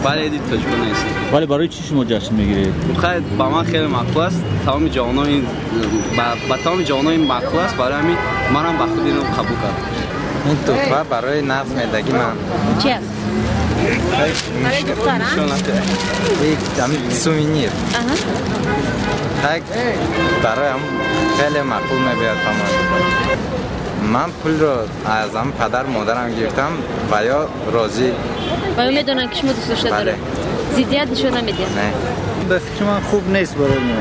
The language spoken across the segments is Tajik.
Бале, иди тоҷикон нест. Вале барои чӣ шумо ҷашн мегиред? Хай, ба ман хеле маъқул аст. Тамоми ҷавонон ба тамоми ҷавонон ин маъқул аст, барои ҳамин манам ба худ инро қабул кардам. Ин туҳфа барои нағз медагӣ ман. Чи аст? Барои духтарам? Сувенир. Так бароям хеле маъқул мебояд ба ман. Ман пулро аз ҳам падар модарам гирифтам ва ё розӣ. Ва ё медонанд, ки шумо дӯст дошта доред? Зиддият нишон намедиҳанд? Не. Ба фикри ман, хуб нест барои мо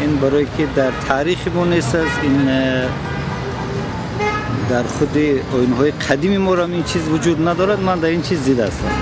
ин, барое ки дар таърихи мо нест аст ин, дар худи оинҳои қадими моро ин чиз вуҷуд надорад. Ман дар ин чиз зид ҳастам.